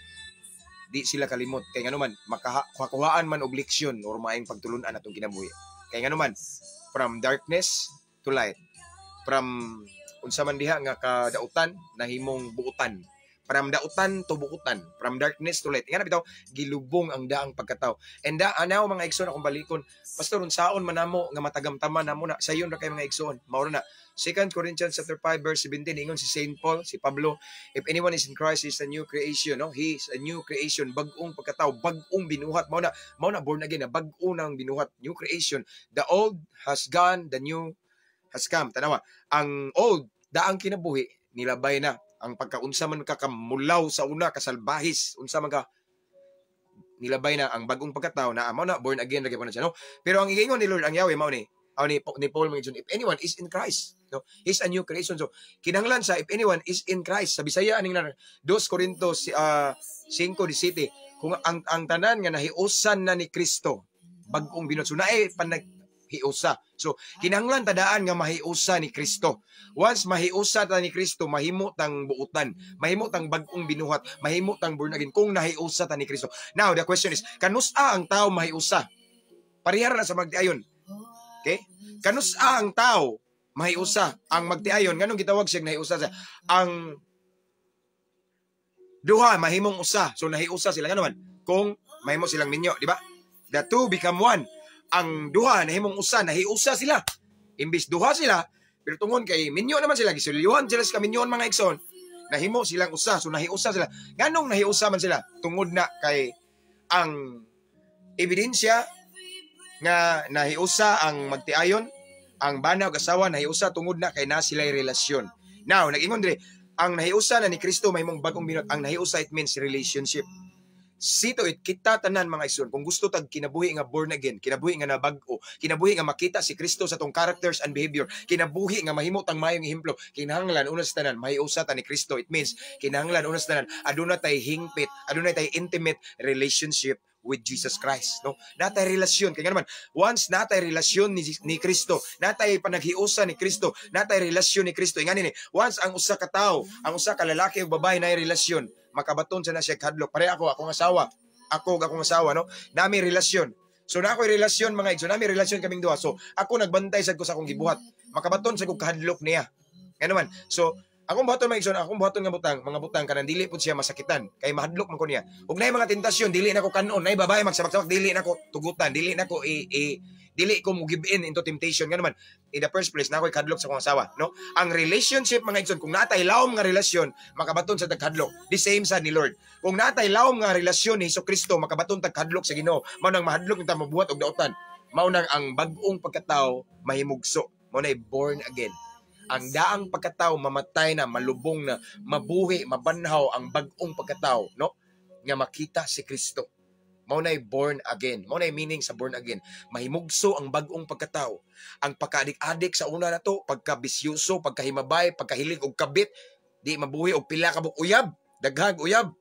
di sila kalimot. Kay ngano man, makakuhaan man og leksyon or maayong pagtulunan atong kinabuhi. Kay ngano man, from darkness to light. From unsa man diha nga kadautan nahimong buutan. From dautan to buutan, from darkness to light. Nga na bitaw, gilubong ang daang pagkatao. And da anaw, mga igsoon, akong balikon. Pastor, unsaon man namo nga matagamtaman namo na sayon ra kay, mga igsoon? Mao na 2 Corinthians chapter 5 verse 17, ingon si Saint Paul, si Pablo, "If anyone is in Christ, he is a new creation," no? He is a new creation, bag-ong pagkatao, bag-ong binuhat. Mao na born again na bag-o nang binuhat, new creation. The old has gone, the new has come. Tanawa, ang old, daang kinabuhi, nilabay na. Ang pagkaunsa man ka kamulaw sa una, kasalbahis, unsa man ka, nilabay na. Ang bagong pagkatao na mao na born again lagi pa na siya, no? Pero ang giingon ni Lord ang Yahweh, mao ni Paul, mga igsoon, if anyone is in Christ, no, he's a new creation. So kinahanglan sa if anyone is in Christ, sa Bisaya aning na 2 Corinto 5:17, kung ang tanan nga nahiusan na ni Kristo, bag-ong binuhat. So naay panaghiusa. So kinahanglan tadaan nga mahiusa ni Kristo. Once mahiusa ta ni Kristo, mahimo tang buutan, mahimo tang bag-ong binuhat, mahimo tang born again kung nahiusa ta ni Kristo. Now the question is, kanusa ang tao mahiusa? Parehara na sa magtiayon. Okay? Kanusa ang tao mahiusa? Ang magtiayon, nganong gitawag siya nahiusa siya? Ang duha mahimong usa. So nahiusa sila ngano man? Kung mahimo silang minyo, di ba? The two become one. Ang duha nahimong usa, nahiusa sila. Imbis duha sila, pero tungod kay minyo naman sila, gisulyuhan sila sa kaminyoon, mga igsoon, nahimo silang usa, so nahiusa sila. Nganong nahiusa man sila? Tungod na kay ang ebidensya nga nahiusa ang magtiayon, ang bana ug asawa nahiusa tungod na kay na sila'y relasyon. Now, nag-ingon dire, ang nahiusa na ni Kristo mahimong bagong binuhat. Ang nahiusa, it means relationship. See to it, kita tanan, mga igsoon, kung gusto tag kinabuhi nga born again, kinabuhi nga nabag-o, kinabuhi nga makita si Kristo sa tong characters and behavior, kinabuhi nga mahimo tang maayong ehemplo, kinahanglan una sa tanan mahiusa ta ni Kristo. It means kinahanglan una sa tanan aduna tay hingpit, aduna tay intimate relationship with Jesus Christ, no? Natay relasyon kay naman, once natay relasyon ni Kristo, natay panaghiusa ni Kristo, natay relasyon ni Kristo. Ingani ni, once ang usa ka tawo, ang usa ka lalaki ug babae naay relasyon, makabaton sa na siya kadlok. Pare ako, akong asawa. Ako ug akong asawa, no? Nami relasyon. So na ako'y relasyon, mga igsoon, nami relasyon kaming duha. So ako nagbantay sad ko sa akong gibuhat. Makabaton sa kog kahadlok niya. Ngano man. So akong buhaton, mga igsoon, akong buhaton nga butang, mga butang kanang dili pud siya masakitan kay mahadlok man ko niya. Ug naay mga tentasyon, dili na ko kanon, naay babae magsabak-sabak, dili na ko tugutan, dili na ko i, i dili ko mo give in into temptation. Ngano man, in the first place, na ako'y kahadlok sa akong asawa, no? Ang relationship, mga igsoon, kung natay lawom nga relasyon, makabaton sa tagkadlok. The same sa ni Lord. Kung natay lawom nga relasyon ni Hesus Kristo, makabaton tagkadlok sa Ginoo. Mao nang mahadlok ta mabuhat og daotan. Mao nang ang bag-ong pagkatao mahimugso. Mao nay born again. Ang daang pagkatao mamatay na, malubong na, mabuhi, mabanhaw ang bag-ong pagkatao, no? Nga makita si Kristo. Mao nay born again. Mao nay meaning sa born again. Mahimugso ang bag-ong pagkatao. Ang pagkaadik-adik sa una na to, pagkabisyoso, pagkahimabay, pagkahilig og kabit, di mabuhi og pila ka buok uyab, daghag uyab.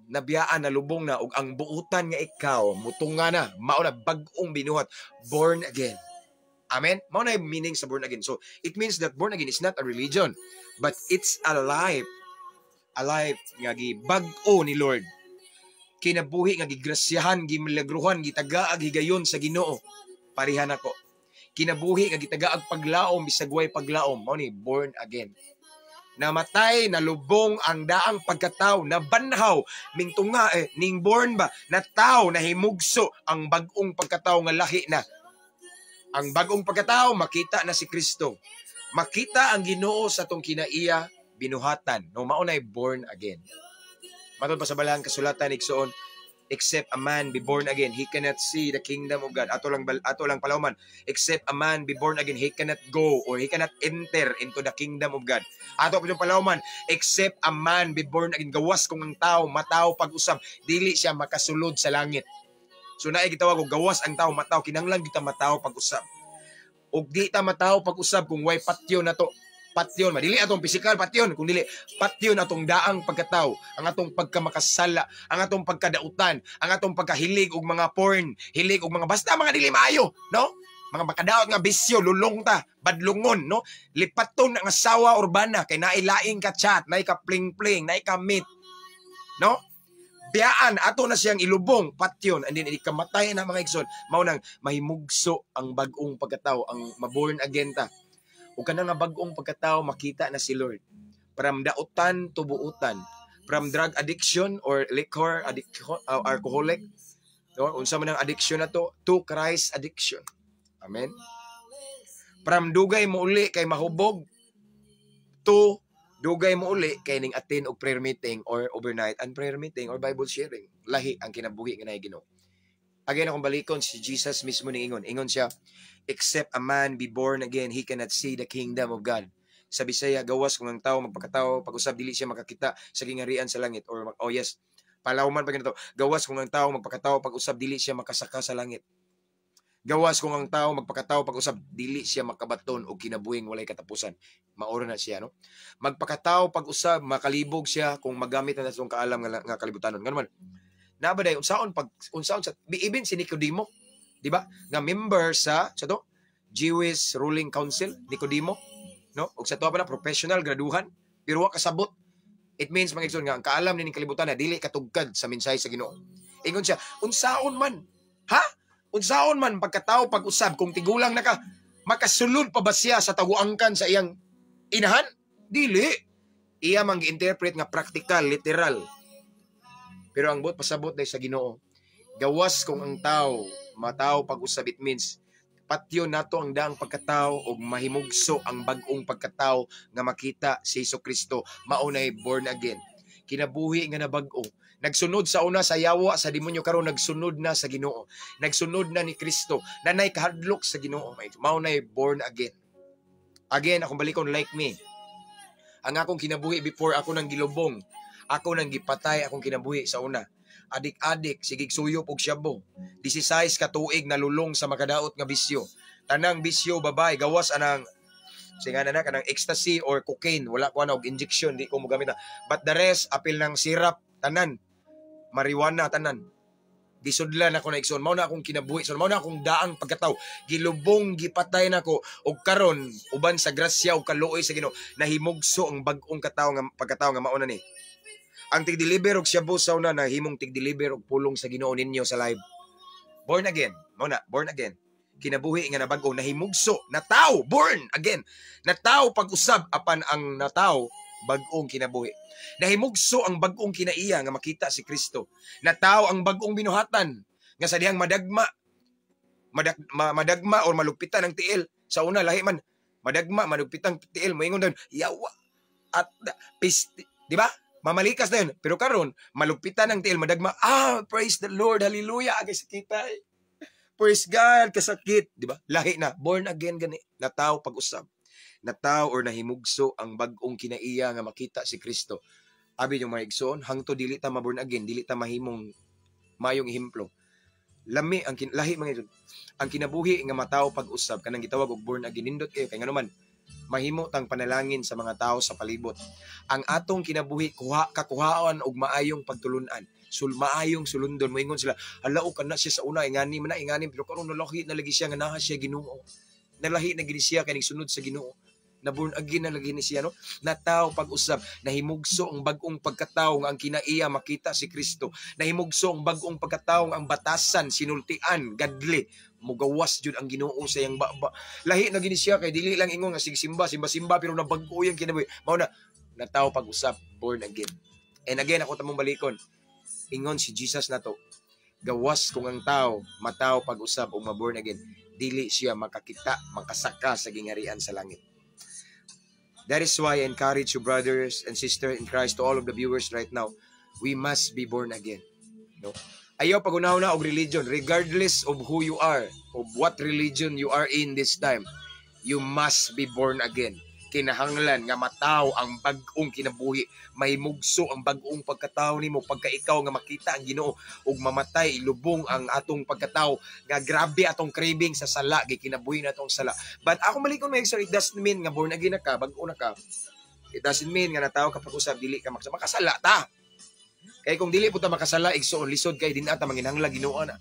Nabiyaan, nalubong na ug ang buutan nga ikaw mutunga na, mao na bag-ong binuhat, born again. Amen? Mao na yung meaning sa born again. So, it means that born again is not a religion, but it's a life. A life nga gibag-o ni Lord. Kinabuhi nga gigrasyahan, gimilagruhan, gitagaag higayon sa Ginoo. Parehan ako. Kinabuhi nga gitagaag paglaom bisag way paglaom, mao ni born again. Namatay, nalubong ang daang pagkatao, nabanhaw, mingtunga eh, ning born ba, nataw, nahimugso ang bag-ong pagkatao nga lahi na. Ang bag-ong pagkatao, makita na si Kristo. Makita ang Ginoo sa atong kinaiya binuhatan. No, mao nay born again. Matod pa sa balang kasulatan, igsoon, except a man be born again, he cannot see the kingdom of God. Ato lang palawman, except a man be born again, he cannot go or he cannot enter into the kingdom of God. Ato pa yung palawman, except a man be born again, gawas kung ang tao mataw pag-usab, dili siya makasulod sa langit. So naay gitawag og gawas ang tao mataw, kinahanglan kita mataw pag-usab. Ug di ta mataw pag-usab kung way patyon na to. Patyon, madili atong physical patyon, kung dili patyon atong daang pagkatao, ang atong pagkamakasala, ang atong pagkadautan, ang atong pagkahilig og mga porn, hilig og mga basta mga dili maayo, no? Mga makadaot nga bisyo, lulong ta, badlungon, no? Lipaton ang asawa urbana kay naay laing ka chat, naay ka pling-pling, naay ka meet, no? Biyaan ato na siyang ilubong, patyon, and then ikamatay na, mga igsoon. Mao nang mahimugso ang bag-ong pagkatao, ang maborn again ta. Ug kana nga bag-ong pagkatao, makita na si Lord. From dautan to buutan, from drug addiction or liquor addiction, alcoholic, no? Unsa man ang addiction na to to Christ addiction. Amen. From dugay mo uli kay mahubog to dugay mo uli kay ning attend og prayer meeting or overnight and prayer meeting or Bible sharing. Lahi ang kinabuhi nga naay Ginoo. Again, akong balikon si Jesus mismo ning ingon. Ingon siya, "Except a man be born again, he cannot see the kingdom of God." Sa Bisaya, gawas kung ang tao magpakatao, pag-usab, dili siya makakita sa gingarian sa langit. Or, oh yes, palawman pa ganito. Gawas kung ang tao magpakatao pag-usab, dili siya makasaka sa langit. Gawas kung ang tao magpakatao pag-usab, dili siya makabaton og kinabuhing walay katapusan. Mauro na siya, no? Magpakatao pag-usab, makalibog siya kung magamit na atong kaalam nga kalibutanon. Ngano man, na ba day unsaon pag unsaon sa even si Nicodemo, di ba? Nga member sa to Jewish ruling council, Nicodemo, no? Ug sa to pa na professional graduhan, pero wa kasabot. It means, mga igsoon, nga ang kaalam ni kalibutan na dili katugkad sa mensahe sa Ginoo. Ingon siya, "Unsaon man? Ha? Unsaon man pagkatao pag-usab kung tigulang na ka, makasulod pa ba siya sa taguangkan sa iyang inahan? Dili." Iya mang gi-interpret nga practical, literal. Pero ang buot pasabot day sa Ginoo, gawas kung ang tao mataw pag-usab, it means patyo nato ang daang pagkatao og mahimugso ang bag-ong pagkatao nga makita si Hesus Kristo. Mao nay born again. Kinabuhi nga nabag-o. Nagsunod sa una sa yawa, sa demonyo, karon nagsunod na sa Ginoo. Nagsunod na ni Kristo. Nanay kahadlok sa Ginoo. Mao nay born again. Again, akong balikon, like me. Ang akong kinabuhi before, ako nang gilubong. Ako nang gipatay akong kinabuhi sa una. Adik-adik, sigig suyop og syabo. 16 ka tuig nalulong sa makadaot nga bisyo. Tanang bisyo babay, gawas anang singa na kanang ecstasy or cocaine, wala ko ana og injection, di ko mogamit na. But the rest, apil ng syrup, tanan, marijuana, tanan. Gisudlan ako na, igsoon. Mao na akong kinabuhi. So, mao na akong daang pagkatao. Gilubong, gipatay nako. Og karon, uban sa grasya ug kaluoy sa Ginoo, nahimugso ang bag-ong katawo nga pagkatao nga mao na ni. Ang tig-deliver og shabu sa una, nahimong tig-deliver og pulong sa Ginoo ninyo sa live. Born again. Mao na, born again. Kinabuhi nga nabag-o, nahimugso, nataw, born again. Nataw pag-usab, apan ang nataw bag-ong kinabuhi. Nahimugso ang bag-ong kinaiya nga makita si Kristo. Nataw ang bag-ong binuhatan nga sa dihang madagma madagma or malugpitan ang tiil. Sa una, lahi man madagma, malugpitan tiil, moingon dayon, "Yawa at pisti," di ba? Mamalikas na yun. Pero karon, malugpitan ang tiil, madagma, "Ah, praise the Lord, hallelujah, agay sakit ay. Praise God, kasakit," di ba? Lahi na, born again gani, nataw pag-usab. Nataw or nahimugso ang bag-ong kinaiya nga makita si Kristo. Abi yung mga igsoon, hangto dili ta ma-born again, dili ta mahimong mayong ehemplo. Lami ang lahi, mga igsoon. Ang kinabuhi nga mataw pag-usab, kanang gitawag og born again, nindot kayo kay ngano man mahimo tang panalangin sa mga tao sa palibot. Ang atong kinabuhi kuha kakuhaan og maayong pagtulunan. Sul maayong sulundon, moingon sila, "Hala, o kana siya sa una, ingani man na ingani, pero karon nalahi na lagi siya nga naa siya Ginoo. Nalahi na gini siya kay sunod sa Ginoo. Na born again na lagi ni siya," no? Nataw pag-usab, nahimugso ang bag-ong pagkatawo nga ang kinaiya makita si Kristo. Nahimugso ang bag-ong pagkatawo nga ang batasan, sinultian, godly. Mugawas jud ang Ginoo sa iyang baba. Lahi na gini siya kay dili lang ingon nga sige simba, simba, simba, pero nabag-o yang kinabuhi. Mao na nataw pag-usab, born again. And again, ako tamong balikon. Ingon si Jesus nato, gawas kung ang tao mataw pag-usab o ma-born again, dili siya makakita, makasaka sa gingharian sa langit. That is why I encourage you, brothers and sisters in Christ, to all of the viewers right now, we must be born again. No? Ayaw paghuna-huna og religion, regardless of who you are, of what religion you are in this time, you must be born again. Kinahanglan nga mataw ang bag-ong kinabuhi, mahimugso ang bag-ong pagkatao nimo pagka ikaw nga makita ang Ginoo ug mamatay, ilubong ang atong pagkatao nga grabe atong craving sa sala, gikinabuhi na atong sala. But ako malikon, may, it doesn't mean nga born again na ka, bag-o na ka. It doesn't mean nga nataw ka pag-usab dili ka makasala. Makasala ta. Kay kung dili po ta makasala, igsoon, lisod kay din ata manginahanglan Ginoo na.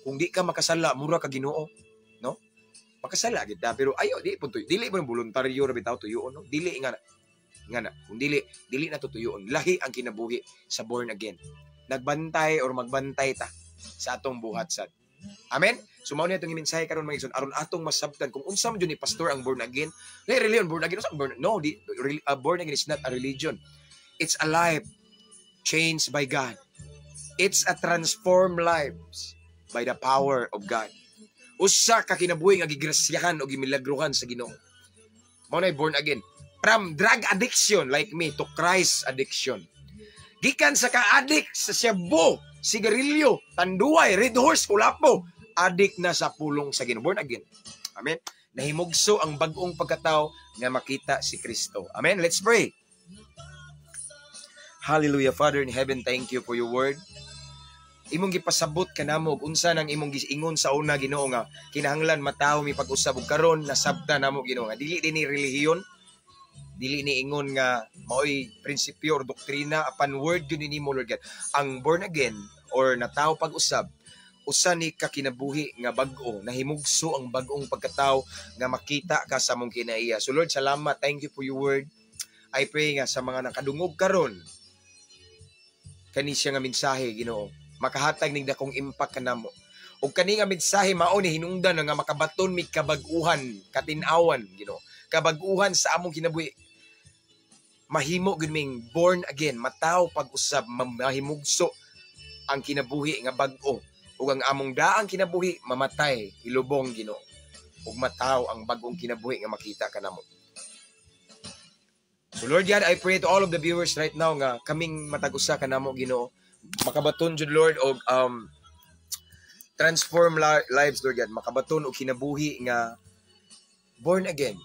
Kung di ka makasala, mura ka Ginoo, no? Makasala gid ta, pero ayo di po dili mo voluntaryo ra bitaw tuyoon, no? Dili nga na kung dili dili na tutuyoon. Lahi ang kinabuhi sa born again. Nagbantay or magbantay ta sa atong buhat sad. Amen. So mao ni atong mensahe karon, mga igsoon, aron atong masabtan kung unsa man jud ni pastor ang born again. Di religion born again, unsa born? No, di born again is not a religion. It's a life changed by God. It's a transformed lives by the power of God. Usa ka kinabuhi nga gigrasyahan o gimilagruhan sa Ginoo. Mao na born again. From drug addiction like me to Christ addiction. Gikan sa ka-addict sa shabu, sigarilyo, Tanduay, Red Horse, kulapo, addict na sa pulong sa Ginoo. Born again. Amen. Nahimugso ang bag-ong pagkatao nga makita si Kristo. Amen. Let's pray. Hallelujah. Father in heaven, thank you for your word. Imong gipasabot kanamo og unsa nang imong giingon sa una, Ginoo, nga kinahanglan matawo mi pag-usab, ug karon nasabta namo, Ginoo, nga dili din ni relihiyon, dili ni ingon nga maoy prinsipyo or doktrina, apan word yun nimo, Lord God. Ang born again or natawo pag-usab, usa ni ka kinabuhi nga bag-o, nahimugso ang bag-ong pagkatao nga makita ka sa among kinaiya. So Lord, salamat. Thank you for your word. I pray nga sa mga nakadungog karon kani siya nga mensahe, Ginoo, makahatag ning dakong impact kanamo. Ug kani nga mensahe mao ni hinungdan nga makabaton mi kabag-uhan, katin-awan, Ginoo. Kabag-uhan sa among kinabuhi. Mahimo gud ming born again, mataw pag-usab, mahimugso ang kinabuhi nga bag-o. Ug ang among daang kinabuhi mamatay, ilubong, Ginoo. Ug mataw ang bag-ong kinabuhi nga makita kanamo. So Lord God, I pray to all of the viewers right now nga kaming matag usa kanamo, Ginoo, makabaton jud, Lord, og transform lives, Lord God, makabaton og kinabuhi nga born again.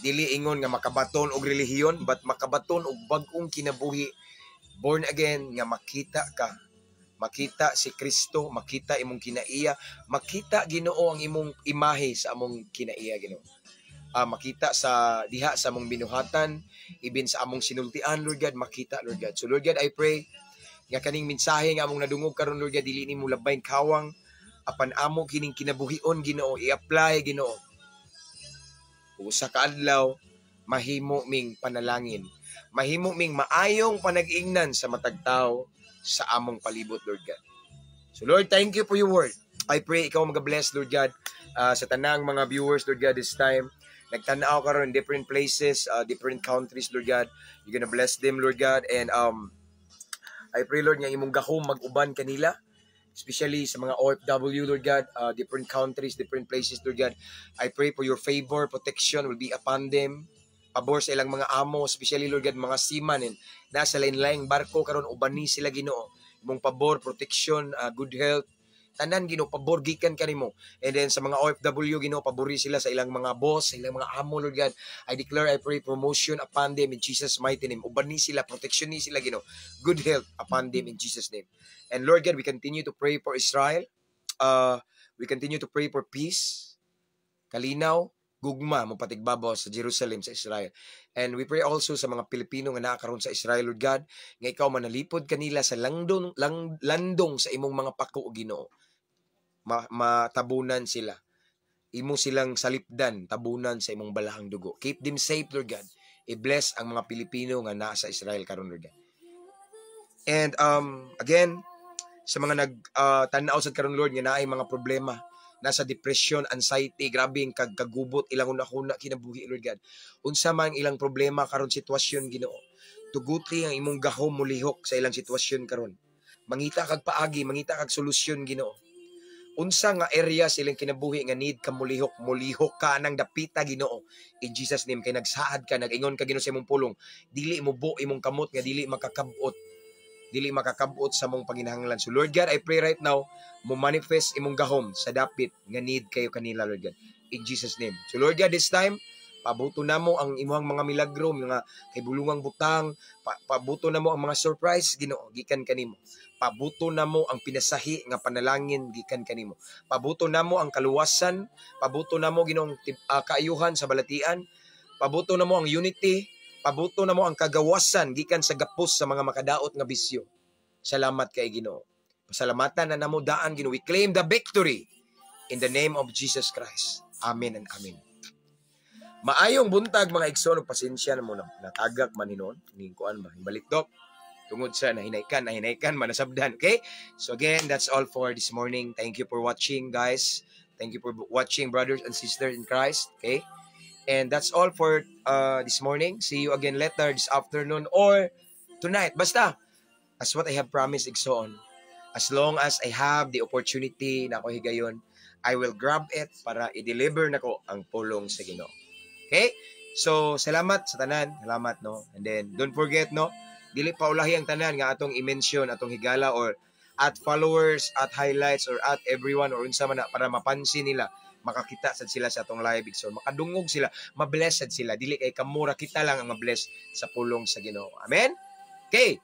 Dili ingon nga makabaton og relihiyon, but makabaton og bag-ong kinabuhi, born again, nga makita ka, makita si Kristo, makita imong kinaiya, makita, Ginoo, ang imong imahe sa among kinaiya, Ginoo. Makita sa diha sa among binuhatan, ibin sa among sinultian, Lord God, makita, Lord God. So Lord God, I pray nga kaning mensahe nga among nadungog karon, Lord God, dili nimo labayn kawang, apan amo kining kinabuhion, Ginoo, i-apply, Ginoo. Ug usa ka adlaw mahimo ming panalangin. Mahimo ming maayong panag-ingnan sa matag tao sa among palibot, Lord God. So Lord, thank you for your word. I pray ikaw mag-bless, Lord God, sa tanang mga viewers, Lord God, this time. Nagtanaw karon in different places, different countries, Lord God. You're gonna bless them, Lord God. And I pray, Lord, nga imong gahom mag-uban kanila, especially sa mga OFW, Lord God, different countries, different places, Lord God. I pray for your favor, protection will be upon them. Pabor sa ilang mga amo, especially, Lord God, mga seaman and nasa lain-laing barko karon, ubani sila, Ginoo. Imong pabor, protection, good health, tanan, Ginoo, pabor gikan kanimo. And then sa mga OFW, Ginoo, pabori sila sa ilang mga boss, sa ilang mga amo, Lord God. I declare, I pray promotion upon them in Jesus' mighty name. Ubani sila, protection ni sila, Ginoo. Good health upon them in Jesus' name. And Lord God, we continue to pray for Israel. We continue to pray for peace, kalinaw, gugma mo patigbabaw sa Jerusalem, sa Israel. And we pray also sa mga Pilipino nga naa karon sa Israel, Lord God, nga ikaw manalipod kanila sa langdong lang, landong sa imong mga pako, Ginoo. Matabunan sila. Imo silang salipdan, tabunan sa imong balahang dugo. Keep them safe, Lord God. I-bless ang mga Pilipino nga naa sa Israel karon, Lord God. And again, sa mga nag tan-aw sad karon, Lord, nga naay mga problema, nasa depression, anxiety, grabe ang kagubot ilang una-una kinabuhi, Lord God. Unsa man ilang problema karon, sitwasyon, Ginoo. Tuguti ang imong gahom mulihok sa ilang sitwasyon karon. Mangita kag paagi, mangita kag solusyon, Ginoo. Unsa nga area sa ilang kinabuhi nga need ka mulihok, mulihok ka nang dapita, Ginoo. In Jesus' name, kay nagsaad ka, nag-ingon ka, Ginoo, sa imong pulong, dili mo imong kamot nga dili makakabot sa mong panginahanglan. So Lord God, I pray right now, mo manifest imong gahom sa dapit nga need kayo kanila, Lord God. In Jesus' name. So Lord God, this time, pabuto na mo ang imong mga milagro, mga kay bulungang butang, pabuto na mo ang mga surprise, Ginoo, gikan kanimo. Pabuto na mo ang pinasahi nga panalangin gikan kanimo. Pabuto na mo ang kaluwasan, pabuto na mo, Ginoong, kaayuhan sa balatian, pabuto na mo ang unity, pabuto na mo ang kagawasan gikan sa gapos sa mga makadaot nga bisyo. Salamat kay Ginoo. Pasalamatan na namo daan, Ginoo. We claim the victory in the name of Jesus Christ. Amen and amen. Maayong buntag, mga igsoon, ug pasensya na mo na natagak man hinon ning kuan ba balik dok tungod sa nahinaykan nahinaykan man nasabdan. Okay, so again, that's all for this morning. Thank you for watching, guys. Thank you for watching, brothers and sisters in Christ. Okay, and that's all for this morning. See you again later this afternoon or tonight. Basta as what I have promised, igsoon, as long as I have the opportunity na ako higayon, I will grab it para i-deliver nako ang pulong sa Ginoo. Okay? So, salamat sa tanan. Salamat, no? And then, don't forget, no? Dili pa ulahi ang tanan nga atong i-mention, atong higala or at followers, at highlights, or at everyone, or unsa man na para mapansin nila, makakita sad sila sa atong live, so makadungog sila, mabless sad sila. Dili kay kamura kita lang ang mabless sa pulong sa Ginoo. Amen. Okay.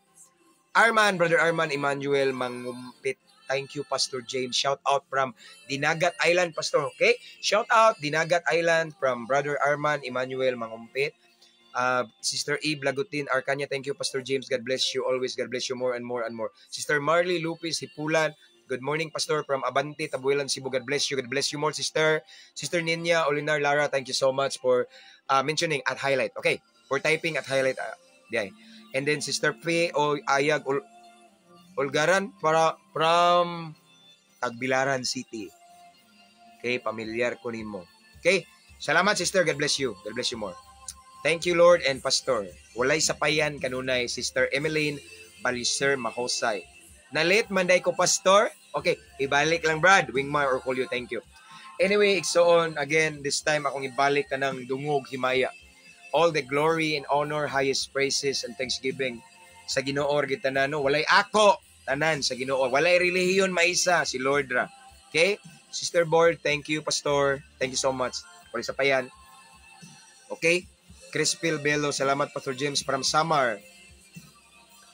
Arman, Brother Arman Emmanuel Mangumpit. Thank you, Pastor James. Shout out from Dinagat Island, Pastor. Okay? Shout out Dinagat Island from Brother Arman Emmanuel Mangumpit. Sister Eve Lagutin Arcania, thank you, Pastor James. God bless you always. God bless you more and more and more. Sister Marley Lupis Hipulan, good morning, Pastor, from Abante, Tabuelan, Cebu. God bless you. God bless you more, Sister. Sister Ninya Olinar Lara, thank you so much for mentioning at highlight. Okay, for typing at highlight. Yeah. And then Sister P. O Ayag Olgaran para from Tagbilaran City. Okay, pamilyar ko nimo. Okay, salamat, sister. God bless you. God bless you more. Thank you, Lord and Pastor. Walay sapayan kanunay, Sister Emeline Baliser Mahosay. Na-late man ko, Pastor. Okay, ibalik lang, Brad. Wingmar or call you. Thank you. Anyway, igsoon, again, this time akong ibalik kanang dungog himaya. All the glory and honor, highest praises and thanksgiving sa Ginoo gitanan, no? Walay ako, tanan sa Ginoo. Walay relihiyon, maisa si Lord ra. Okay? Sister Board, thank you, Pastor. Thank you so much. Walay sapayan. Okay? Crispil Bello, salamat, Pastor James, from Samar.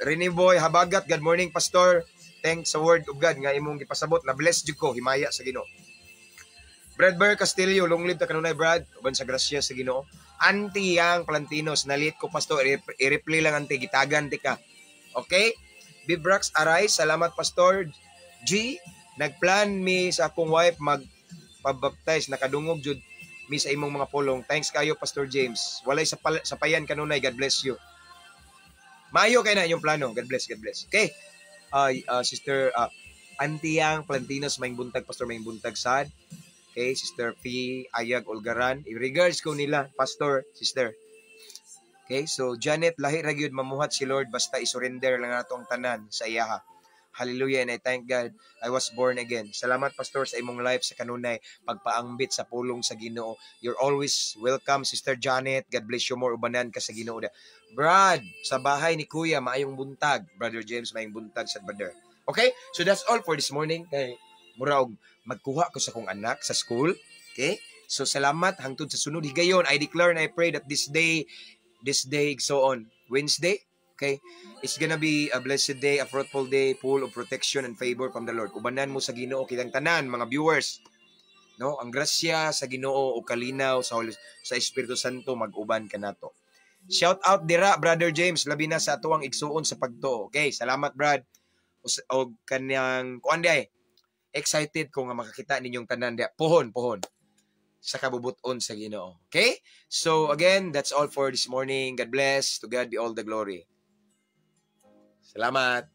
Rene Boy Habagat, good morning, Pastor. Thanks sa word of God nga imong gipasabot, na bless jud ko, himaya sa Ginoo. Brad Bear Castillo, long live ta kanunay, Brad, uban sa grasya sa Ginoo. Auntie Yang Plantinos, na-late ko, Pastor, i-reply lang, ante, gitagan ti ka. Okay? Bibrax Aray, salamat, Pastor G. Nagplan mi sa akong wife mag pabaptize, nakadungog jud mi sa imong mga pulong. Thanks kayo, Pastor James. Walay sa sapayan kanunay, God bless you. Maayo kay na inyong plano. God bless, God bless. Okay. Sister Auntie Yang Plantinos, maayong buntag, Pastor, maayong buntag sad. Okay, Sister Fee Ayag Olgaran. In regards ko nila, Pastor, Sister. Okay, so Janet, lahi ra gyud mamuhat si Lord basta i-surrender lang nato ang tanan sa iyaha. Hallelujah, and I thank God I was born again. Salamat, Pastor, sa imong life sa kanunay pagpaambit sa pulong sa Ginoo. You're always welcome, Sister Janet. God bless you more, ubanan ka sa Ginoo. Brad, sa bahay ni Kuya, maayong buntag. Brother James, maayong buntag sa brother. Okay? So that's all for this morning kay mura og magkuha ko sa kong anak sa school. Okay? So salamat hangtod sa sunod higayon. I declare and I pray that this day so on Wednesday, okay? It's gonna be a blessed day, a fruitful day, full of protection and favor from the Lord. Ubanan mo sa Ginoo kitang tanan, mga viewers. No? Ang grasya sa Ginoo o kalinaw sa Espiritu Santo mag-uban kanato. Shout out dira, Brother James, labi na sa atuang igsuon sa pagtuo. Okay, salamat, Brad. O kanyang kuan di excited ko nga makakita ninyong tanan diya. Pohon, pohon sa kabubuton sa Ginoo. Okay? So again, that's all for this morning. God bless. To God be all the glory. Salamat.